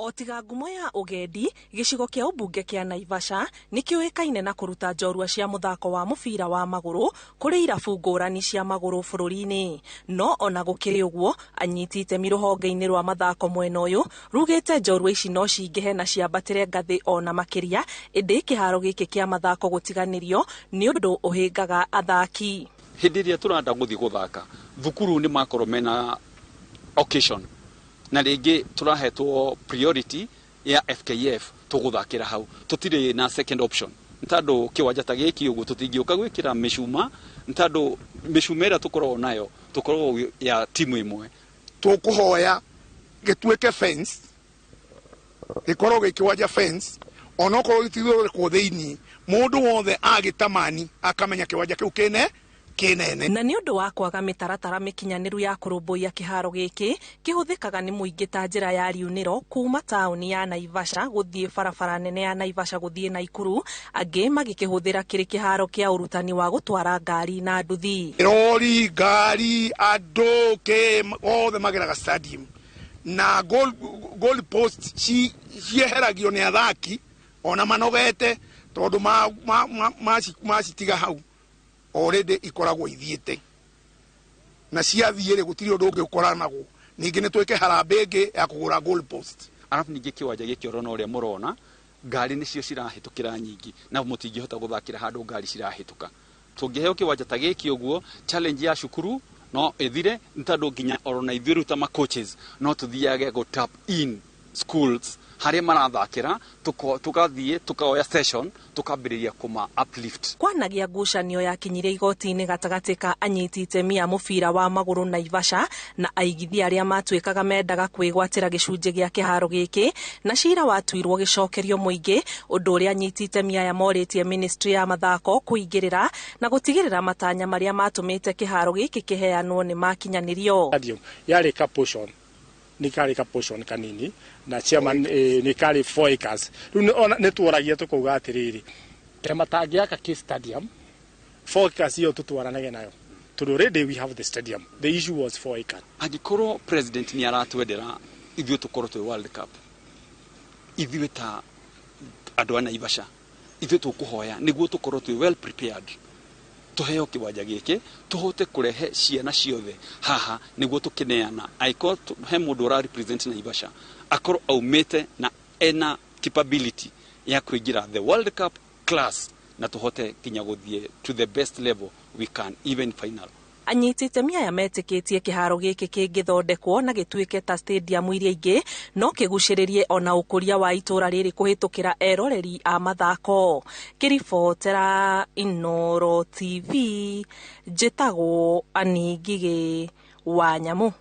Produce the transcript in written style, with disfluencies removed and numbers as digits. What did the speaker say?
O tiga ngumo ya ũgendi, gĩcigo kĩa ũmbunge kĩa Naivasha nĩ kĩũĩkaine na kũruta njorua cia mũthako wa mũbira wa magũrũ kũrĩ irabu ngũrani cia magũrũ bũrũri-inĩ. No ona gũkĩrĩ ũguo, anyiti itemi rũhonge-inĩ rwa mathako mwena ũyũ rugĩte njorua ici no cingĩhe na ciambatĩre ngathĩ ona makĩria, ĩndĩ kĩharo gĩkĩ kĩa mathako gũtiganĩrio nĩ ũndũ ũhĩngaga athaki. Hĩndĩ ĩrĩa tũrenda gũthiĩ gũthaka thukuru nĩ makorwo mena occasion na rĩngĩ tũrahetwo priority ya FKF, tũgũthakĩra hau, tũtirĩ na second option nĩ tondũ kĩwanja ta gĩkĩ ũguo tũtingĩũka gwĩkĩra mĩcuma, nĩ tondũ mĩcuma ĩrĩa tũkoragwo nayo tũkoragwo ya timu ĩmwe. Tũkũhoya gĩtuĩke fence, gĩkorwo gĩ kĩwanja fence, onokorwo gĩtithondekwo thĩinĩ, mũndũ wothe agĩtamani akamenya kĩwanja kĩu kĩne kĩnene. Na nĩ ũndũ wa kwaga mĩtaratara mĩkinyanĩru ya kũrũmbũiya kĩharo gĩkĩ kĩhũthĩkaga nĩ mũingĩ ta njĩra ya riunĩro kuma taũni ya Naivasha gũthiĩ barabara nene ya Naivasha gũthiĩ Naikuru, angĩ magĩkĩhũthĩra kĩrĩ kĩharo kĩa ũrutani wa gũtwara ngari na nduthi. Rori, ngari, andũ kĩ othe mageraga stadium na goal post cieheragio nĩ athaki ona manogete, tondũ macitiga hau already ikoragwo ithiĩte na ciathiĩ rĩ, gũtirĩ ũndũ ũngĩ ũkoranagwo. Ningĩ nĩ twĩke harambĩ ĩngĩ ya kũgũra goal post. Arabu ningĩ kĩwanja gĩkĩ orona ũrĩa mũrona ngari nĩcio cirahĩtũkĩra nyingĩ, na mũtingĩhota gũthakĩra handũ ngari cirahĩtũka. Tũngĩheo kĩwanja ta gĩkĩ ũguo, challenge ya cukuru no ĩthire, nĩ tondũ nginya orona ithuĩ rĩu ta ma coaches no tũthiage go tap in schools harĩa marathakĩra, tũgathiĩ tũkoya session, tũkambĩrĩria kũma uplift. Kwanagia ngucanio yakinyire igoti-inĩ gatagatĩ ka anyiti itemi a mũbira wa magũrũ Naivasha na aigithia arĩa matuĩkaga mendaga kwĩgwatĩra gĩcunjĩ gĩa kĩharo gĩkĩ, na cira watuirwo gĩcokerio mũingĩ, ũndũ ũrĩa anyiti itemi aya morĩtie ministry ya mathako kũingĩrĩra na gũtigĩrĩra matanya marĩa matũmĩte kĩharo gĩkĩ kĩheanwo nĩ makinyanĩrio. Stadium yarĩ ka portion, nĩ karĩ ka portion kanini na chairman nĩ karĩ 4 acres. Rĩu nĩ tuoragia tũkauga atĩrĩrĩ, ta matangĩaka kĩ stadium 4 acres iyo tũtwaranage nayo, tondũ already we have the stadium, the issue was 4 acres. Angĩkorwo president nĩ aratwendera ithuĩ tũkorwo twĩ World Cup, ithuĩ ta andũ a Naivasha ithuĩ tũkũhoya nĩguo tũkorwo twĩ well prepared, tũheo kĩwanja gĩkĩ tũhote kũrehe ciana ciothe haha nĩguo tũkĩneana. Angĩkorwo he mũndũ ũra represent Naivasha akorwo aumĩte na ena capability ya kũingĩra the World Cup class, na tũhote nginya gũthiĩ to the best level we can, even final. Anyiti itemi aya metĩkĩtie kĩharo gĩkĩ kĩngĩthondekwo na gĩtuĩke ta stadium iria ingĩ no kĩgucĩrĩrie ona ũkũria wa itũra rĩrĩ kũhĩtũkĩra eroreri a mathako. Ngĩribotera Inooro TV, njĩtagwo Annie Ngigĩ wa Nyamũ.